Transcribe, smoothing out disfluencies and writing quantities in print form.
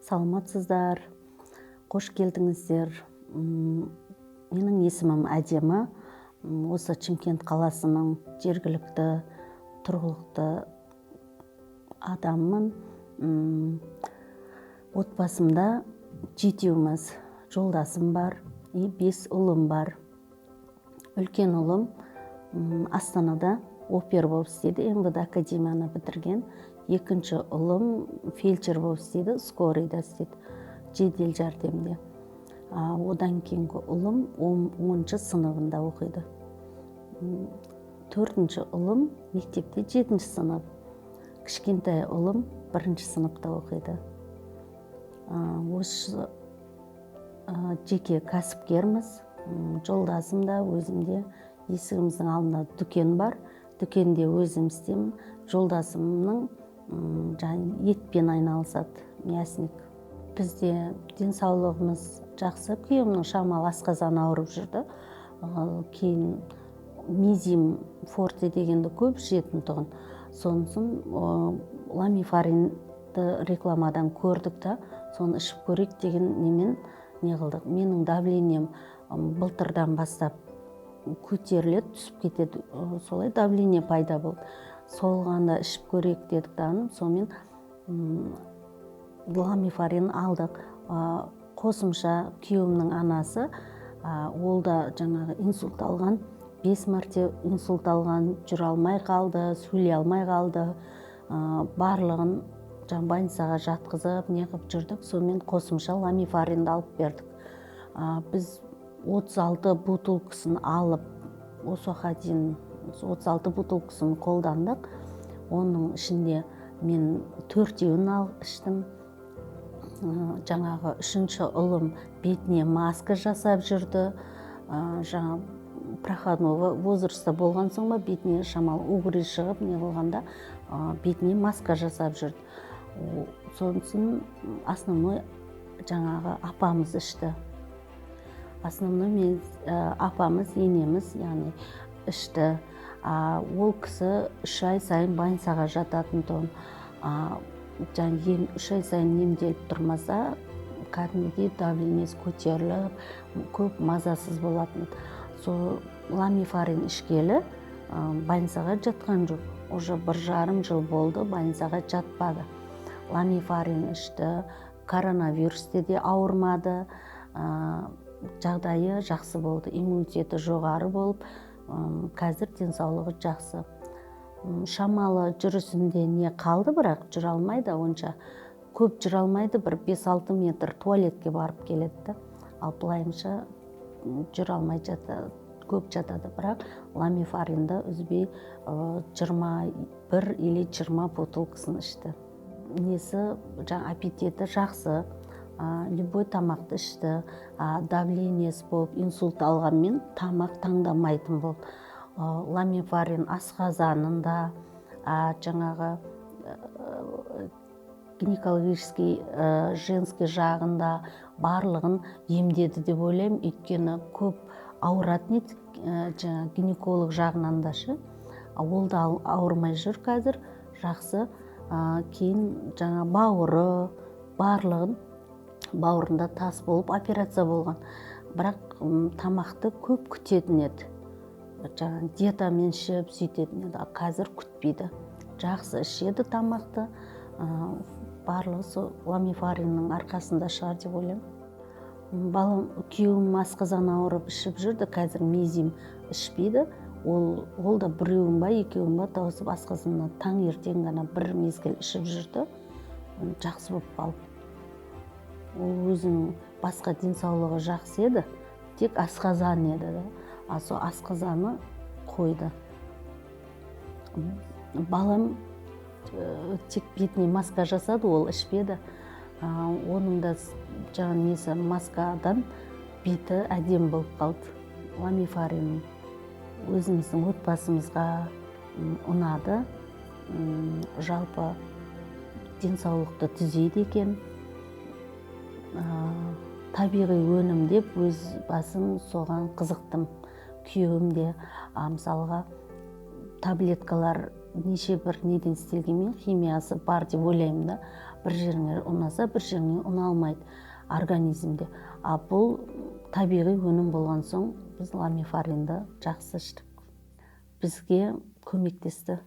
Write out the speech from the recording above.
Саламатсыздар, қош келдіңіздер. Менің есімім Әдемі. Осы Шымкент қаласының жергілікті тұрғылықты адаммын. Отбасымда жетеуміз: жолдасым бар и бес ұлым бар. Үлкен ұлым Астанада опер болып істейді, МВД академияны бітірген. Екінші ұлым фельдшер болып істейді, скорыйда істейді, жедел жәрдемде. Одан кейінгі ұлым 10-шы сыныбында оқиды. Төртінші ұлым мектепте, жетінші сынып. Кішкентай ұлым бірінші сыныпта оқиды. Осы жеке кәсіпкерміз. Жолдасым да, өзім де. Есігіміздің алдында дүкен бар, дүкенде өзім істеймін. Жолдасымның жаңағы етпен айналысады, мясник. Бізде денсаулығымыз жақсы. Күйеуімнің шамалы асқазаны ауырып жүрді. Кейін Мезим форте дегенді көп ішетін тұғын. Сонысын, ламифаринді рекламадан көрдік та, соны ішіп көрейік деген немен не қылдық. Менің давлением былтырдан бастап көтеріледі, түсіп кетеді. Солай давление пайда болды. Солғанда ішіп көрейік дедік дағы, сонымен ламифарин алдық. Қосымша күйеуімнің анасы, ол да жаңағы инсульт алған, 5 мәрте инсульт алған, жүре алмай қалды, сөйлей алмай қалды. Барлығын жаңа больницаға жатқызып, не қылып жүрдік. Сонымен қосымша ламифаринді алып бердік. Біз 36 бутылкасын алып, осы уақытқа дейін 36 бутылкасын қолдандық. Оның ішінде мен төртеуін алып іштім. Жаңағы үшінші ұлым бетіне маска жасап жүрді. Жаңа проходной возрастта болған соң ба, бетіне шамалы угри шығып, не қылғанда, бетіне маска жасап жүрді. Сонысын основной жаңағы апамыз ішті. Основной мен, апамыз, енеміз, яғни, ішті. Ол кісі 3 ай сайын больницаға жататын тұғын. Жаңа 3 ай сайын емделіп тұрмаса, кәдімгідей давлениесі көтеріліп, көп мазасыз болатын. Сол ламифарин ішкелі больницаға жатқан жоқ. Уже 1,5 жыл болды, больницаға жатпады. Ламифарин ішті, коронавирусте де ауырмады. Жағдайы жақсы болды, иммунитеті жоғары болып, қазір денсаулығы жақсы. Шамалы жүрісінде не қалды, бірақ жүре алмайды, онша көп жүре алмайды, бір 5-6 метр туалетке барып келеді да. Ал былайынша жүре алмай жатады, көп жатады. Бірақ ламифаринді үзбей 21 или 20 бутылкасын ішті. Несі, жаңа аппетиті жақсы, любой тамақты ішті. Давлениесі болып, инсульт алғанмен, тамақ таңдамайтын болды. Ламифарин асқазанын да, жаңағы гинекологический, женский жағында барлығын емдеді деп ойлаймын. Өйткені көп ауыратын еді, жаңа гинеколог жағынан да ше. Ол да ауырмай жүр қазір, жақсы. Кейін жаңа бауыры, барлығын, бауырында тас болып, операция болған. Бірақ тамақты көп күтетін еді, жаңа диетамен ішіп сөйтетін еді. Ал қазір күтпейді, жақсы ішеді тамақты. Барлығы сол ламифариннің арқасында шығар деп ойлаймын. Балам, күйеуім асқазан ауырып ішіп жүрді, қазір Мезим ішпейді. Ол да біреуін ба, екеуін ба тауысып, асқазаннан таңертең ғана бір мезгіл ішіп жүрді. Жақсы болып қалды. Ол өзінің басқа денсаулығы жақсы еді, тек асқазан еді да, а сол асқазаны қойды. Балам тек бетіне маска жасады, ол ішпеді. Оның да жаңа несі, маскадан беті әдемі болып қалды. Ламифарин өзіміздің отбасымызға ұнады. Жалпы денсаулықты түзейді екен. Табиғи өнім деп өз басым соған қызықтым. Күйеуім де, мысалға, таблеткалар неше бір неден істелгенмен, химиясы бар деп ойлаймын да. Бір жеріңе ұнаса, бір жеріңе ұналмайды организмде. А бұл табиғи өнім болған соң, біз ламифаринді жақсы іштік, бізге көмектесті.